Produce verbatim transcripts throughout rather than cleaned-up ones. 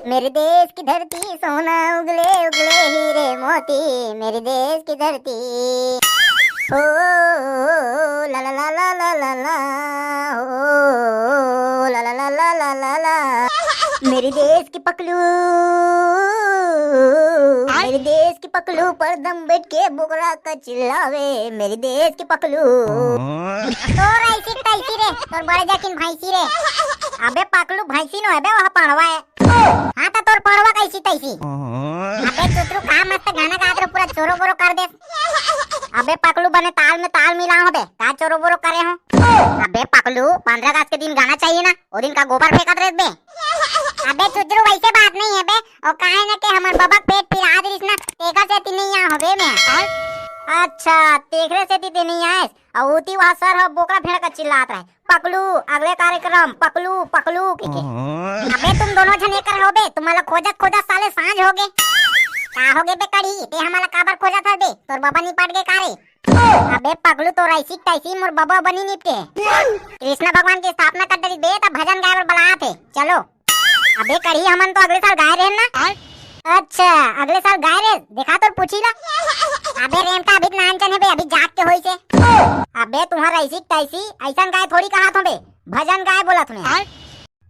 मेरे देश की धरती, सोना उगले उगले हीरे मोती, मेरे देश की धरती। ओ, ला, ला, ला, ला, ला, ला, ला, ओ, ला, ला, ला, ला, ला, ला, ला। मेरे देश की पकलू, मेरे देश की पकलू पर दम बैठ के बोकरा का चिल्लावे, मेरे देश की पकलू। तोर ऐसी तैसी रे, तोर बड़े जाकिन भैंसी रे। अबे पकलू भैंसी नो है बे, वह पड़वा है। हाँ, तो तोर पड़वा कैसी तैसी। अबे चुचरू, का मस्त गाना गात रहो, पूरा चोरो बोरो कर दे। अबे पकलू, बने ताल में ताल मिला हो बे, का चोरो बोरो करे हो? अबे पकलू, पंद्रह अगस्त के दिन गाना चाहिए ना, वो दिन का गोबर फेंकत रहे बे। अबे चुचरू, वैसे बात नहीं है बे, और काहे ना के हमर बबा के पेट पिरा दे रिस ना, तेकर सेती नहीं आ हो बे मैं। अच्छा, तेकरे सेती ते नहीं आए। अउ ओती वह सर ह बोकरा भेड़ का चिल्लात रहे, "पकलू, अगले कार्यक्रम, पकलू, पकलू," कहिके। अबे तुम दोनों झन एकर हो बे, तुम्हारा खोजत खोजत साले सांझ हो गे। का हो गे बे कढ़ी, ते हमारा काबर खोजत हस बे? तोर बबा निपट गे का रे? अबे पकलू, तोर ऐसी तैसी, मोर बबा बनी निपटे। कृष्णा भगवान की स्थापना कर डरी बे, तब भजन गाए बर बलात हे, चलो। अबे कढ़ी, हमन तो अगले साल गाए रहेन ना। अच्छा, अगले साल गाए रहे, देखा तोर पूछी ला। अबे रेमटा, अभी तो नानचन हे बे, अभी जाग के होइस हे। अबे तुम्हारा ऐसी तैसी, ऐसन गाए थोड़ी कहा थो बे, भजन गाए बोला तुम्हें।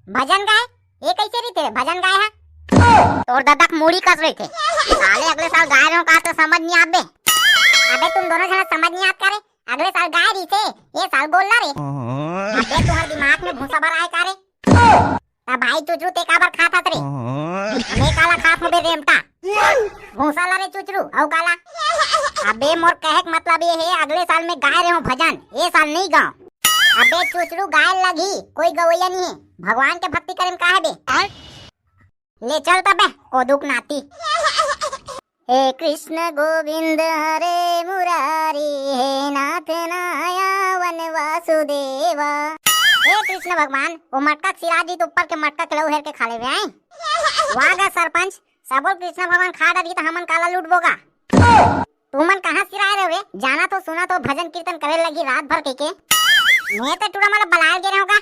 भजन गाए? ये कैसे रीत हे रे, भजन गाए हा? तोर ददा के मूड़ी कस रहिथे। साले अगले साल गाए रहो का तो समझ नहीं आत बे। अबे तुम दोनों जना समझ नहीं आत का रे? अगले साल गाए रहिथे, ये साल बोल ला रे। अबे तुम्हारे दिमाग में भूसा भरा है का रे? त भाई चुचरू, ते काबर खात हस रे? मैं काला खात हूँ बे रेमटा? भूसा ला रे चुचरू, अउ काला? अबे मोर कहे के मतलब ये हे, अगले साल मैं गाए रहे हूँ भजन, ये साल नहीं गाओ। अबे चुचरू, गाए लगही, कोई गवैया नहीं है, भगवान के भक्ति करे में का है बे? ले चल तबे, कोदुक नाती। हे कृष्ण गोविंद हरे मुरारी, हे नाथ नारायण वासुदेवा। हे कृष्ण भगवान, वो मटका के सिराजी तो ऊपर के मटका के लहू हेर के खा लेवे आए। वाह गा सरपंच, सबो ल कृष्ण भगवान खा डरी त हमन काला लूटबो गा? तुमन कहाँ सिराए रहो रे? जाना तो सुना तो भजन कीर्तन करे लगी रात भर के के। मैं तो टूरा मला बलाए गे रहो गा।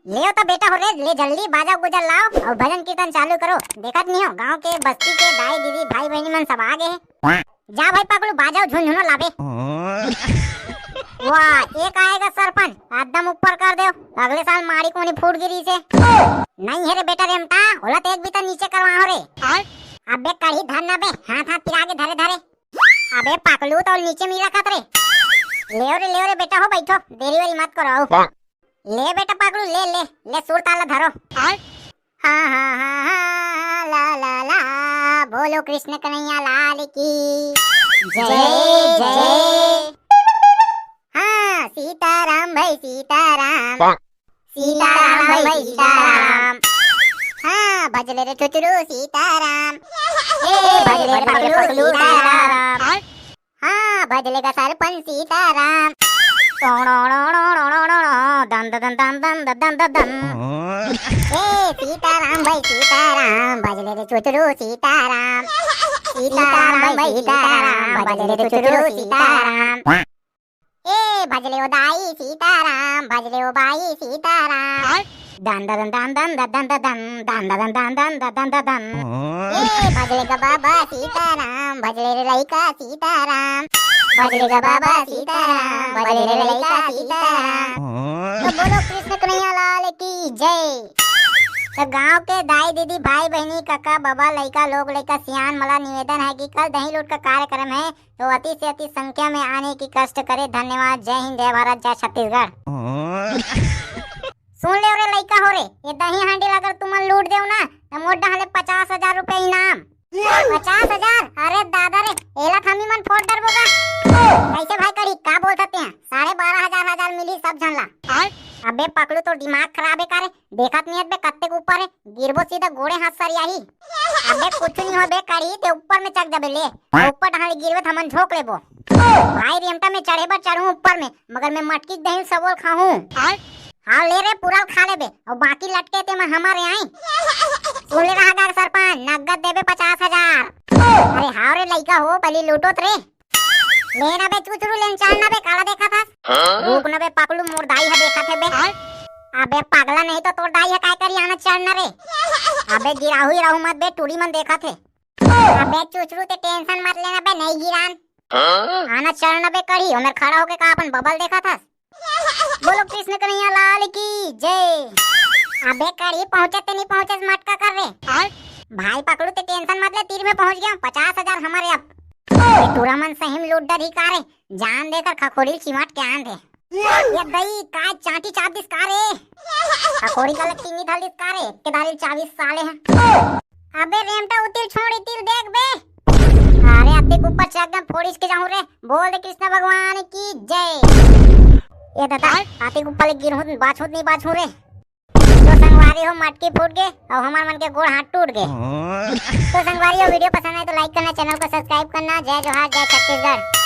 ले तो बेटा हो रे, ले जल्दी बाजा गुजा लाओ और भजन कीर्तन चालू करो। देखत नहीं हो, गांव के, बस्ती के दाई दीदी भाई बहनी मन सब आ गए हैं। जा भाई पकलू, बाजा झुनझुना लाबे। वाह, एक आएगा सरपंच, एकदम ऊपर कर दो। अगले साल माड़ी कोनी फूट गिरी से। नहीं है रे बेटा रेमटा, होला तो एक भी तो नीचे करवा हो रे। अबे कढ़ी धर ना बे, हाथ हाथ पिरा के धरे धरे। अबे पकलू तो नीचे मिला खतरे। ले रे, ले रे बेटा हो, बैठो, देरी वेरी मत करो। ले बेटा पकलू, ले, ले, ले सुर ताला धरो। हाँ, हाँ, हाँ, हाँ, ला, ला, ला, बोलो कृष्ण कन्हैया लाल की जय, जय। हाँ, सीताराम भाई, सीताराम। सीताराम भाई, सीताराम। हाँ, भजले रे चुचरू सीताराम। ए, भजले रे पकलू सीताराम। हाँ, भजले का सरपंच सीताराम। टोणोणोणोणोणोणो, दन दन दन दन दन दन दन दन। ए, सीताराम भाई, सीताराम, भजले रे चुचरू सीताराम। सीताराम भाई, सीताराम, भजले रे चुचरू सीताराम। ए, भजले ओ दाई सीताराम, भजले ओ बाई सीताराम। दन दन दन दन दन दन दन दन, दन दन दन दन दन दन दन। ए, भजले ग बाबा सीताराम, भजले रे लइका सीताराम। भजले ग बाबा सीताराम, भजले रे लइका सीताराम। तो बोलो कृष्ण कन्हैया लाल की जय। तो गांव के दाई दीदी भाई बहनी कका बाबा लइका लोग लइका सियान मला निवेदन है कि कल दही लूट का कार्यक्रम है, तो अति से अति संख्या में आने की कष्ट करे। धन्यवाद। जय हिंद, जय भारत, जय छत्तीसगढ़। सुन ले रे लइका हो रे, ये दही हांडी ला अगर तुमन लूट देव ना, तो मोर डहाले पचास हजार रुपया इनाम। पचास हजार? अरे दादा रे, एला थमी मन फोड़ डरबो का। कैसे भाई करी, का बोलत हते हैं? साढ़े बारह हजार हजार मिली सब झन ला। अबे पकलू, तोर दिमाग खराब है का रे? देखत नहीं हस बे कत्ते के ऊपर है, गिरबो सीधा गोड़े हाथ सरियाही। अबे कुछ नहीं हो बे करी, ते ऊपर में चढ़ जाबे ले। ऊपर डहाले गिरबे त हमन झोंक लेबो। भाई रेमटा में चढ़े बर चढ़ूं ऊपर में, मगर मैं मटकी के दही सबोल खाहूं। हाँ ले रे, पूरा खा लेबे, और बाकी लटके ते मैं हमारे आई। सुन ले रहा गा सरपंच, नगद देबे पचास हजार। अरे हाँ रे लइका हो, बली लूटोत रे। ले ना बे चुचरू, लेन चाल ना बे, काला देखत हस। रुक ना बे पकलू, मोर दाई ह देखत हे बे। अबे पागला, नहीं तो तोर दाई ह काय करी, आना चढ़ना रे। अबे गिराहू गिराहू मत बे, टूरी मन देखत हे। अबे चुचरू, ते टेंशन मत लेना बे, नहीं गिरान। आना चढ़ना बे कढ़ी, ओमेर खड़ा होके का अपन बबल देखत हस? बोलो कृष्ण कन्हैया लाल की जय। अबे कढ़ी, पहुंचे ते नहीं पहुंचे मटका कर रे। भाई पकड़ू, ते टेंशन मत ले, तीर में पहुंच गया, पचास हजार हमारे अब। ये टूरा मन सही में लूट डरही का रे, जान देकर खखोड़ी चिमाट के आन दे। ये दई, काय चांटी चाप दिस का रे? खखोड़ी का लग टीनी धल दिस का रे? के दारी चाबी साले हैं। अबे रेमटा उतिल छोड़ इतिल देख बे। अरे अतिक ऊपर चढ़ के फोड़िस के जाऊं रे। बोल दे कृष्ण भगवान की जय। ये दादा, अतिक ऊपर ले गिरहूं त बाछूं त नहीं बाछूं रे। तो संगवारी हो, मटकी फूट गे और हमार मन के गोड़ हाथ टूट गे। तो संगवारी हो, वीडियो पसंद आए तो लाइक करना, चैनल को सब्सक्राइब करना। जय जोहार, जय छत्तीसगढ़।